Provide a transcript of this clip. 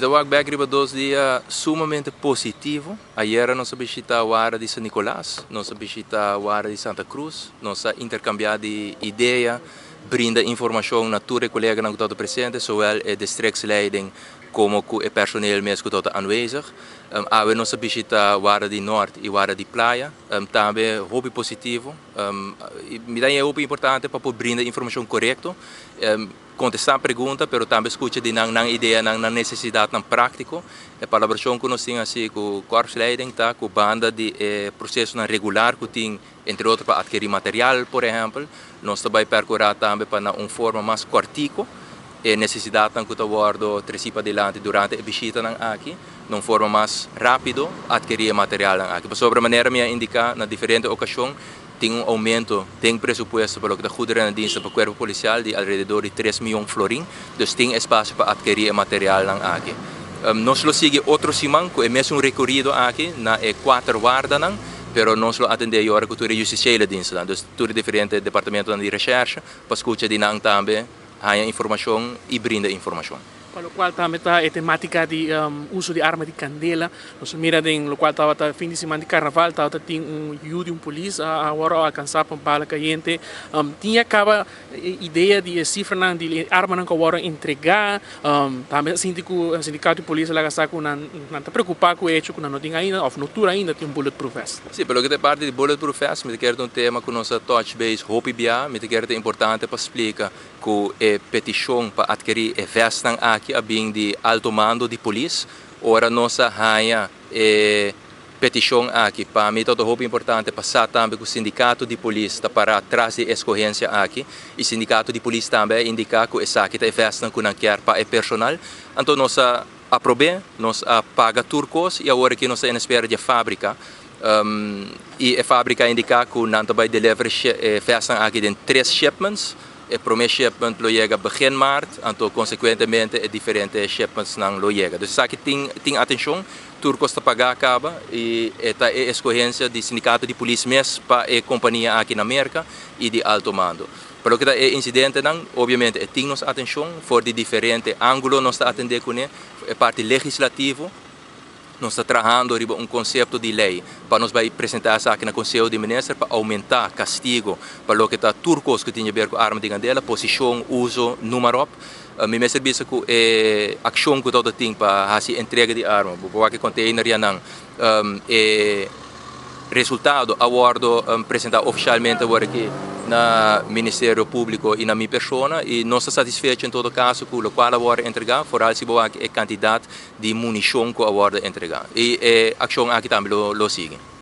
Ta wak bek riba 2 dia sumamente positivo. Ayera nos a bishitá warda di San Nicolas, nos a bishitá warda di Santa Cruz, nos a interkambiá di idea, brinda informashon na tur koleganan ku tabata presente, zowel e districtsleiding komo ku e personeel mes ku tabata aanwezig. Awe nos a bishitá warda di Noord i warda di Playa, tambe hopi positivo. Mi ta hopi importante pa por brinda informashon korekto, kontestá pregunta, pero tambe skucha di nan nan idea, nan nan nesesidatnan práktiko. E kolaborashon ku nos tin asina ku korpsleiding ta ku banda di prosesonan regular ku tin, entre otro pa atkirí material, por ehèmpel, nos tambe perkurá tambe pa un forma mas kòrtiku e nesesidatnan ku ta wòrdu tresí padilanti durante e bishitanan aki, di un forma mas rápido atkirí materialnan aki. Pasobra manera mi a indiká na diferente okashon, tin un oumento den presupuesto pa loke ta goederendienst pa kuerpo polisial di alrededor di 3 mion florin, dus tin espasio pa atkirí materialnan aki. Nos lo sigui otro siman ku e mesun rekorido aki na e kuater wardanan, pero nos lo atendé awor ku tur justitiële diensten, dus tur diferente departamento di recherche, pa skucha di nan tambe, haña informashon i brinda informashon. Pa lokual tambe ta e temátika di uso di arma di kandela. Nos a mira den lokual tabata fin di siman di karnaval, tabata tin un yu di un polis awor a alkansá pa bala kayente. Tin ya kaba idea di e sifranan di armanan ku a wòrdu entregá? Tambe a sinti ku sindikato di polis a laga sa ku nan nan ta preokupá ku e hecho ku nan no tin ainda òf no tur ainda tin un bulletproof vest. Sí, pa loke ta parti di bulletproof vest, mi ta kere un tema ku nos a touch base hopi bia, mi ta kere ta importante pa splika ku e petishon pa atkirí e vestnan aki a bin di alto mando di polis. Ora nos a haña e petishon aki, pa mi ta hopi importante pa sa tambe ku sindikato di polis ta pará tras di eskohensia aki i sindikato di polis tambe a indiká ku esaki ta e vestnan ku nan kier pa e personal. Anto nos a aprobá, nos a paga tur kos i awor aki nos ta en espera di fábrika. I e fábrika a indiká ku nan ta bai deliver e vestnan aki den tres shipments. E promé shipment lo yega begin maart, anto konsekuentemente e diferente shipments nan lo yega. Dus esaki tin atenshon, tur kos ta pagá kaba i ta e eskohensia di sindikato di polis mes pa e kompania aki na Merka i di alto mando. Pa loke ta e insidentenan, obviamente e tin nos atenshon, for di diferente ángulo nos ta atendé kuné, e parti legislativo, nos ta trahando riba un konsepto di lei pa nos bai presentá esaki na Konseho di Minister pa oumentá kastigo pa loke ta tur kos ku tin di ber ku arma di kandela, posishon, uso, noem maar op. Mi mester bisa ku e akshon ku tabata tin pa hasi entrega di arma, bo por wak e container nan, e resultado a wòrdu presentá ofishalmente awor aki na Ministerio Públiko i na mi persona i nos ta satisfecho en todo kaso ku lokual a wòrdu entregá, foral si bo wak e kantidat di munishon ku a wòrdu entregá. I e akshon aki tambe lo sigui.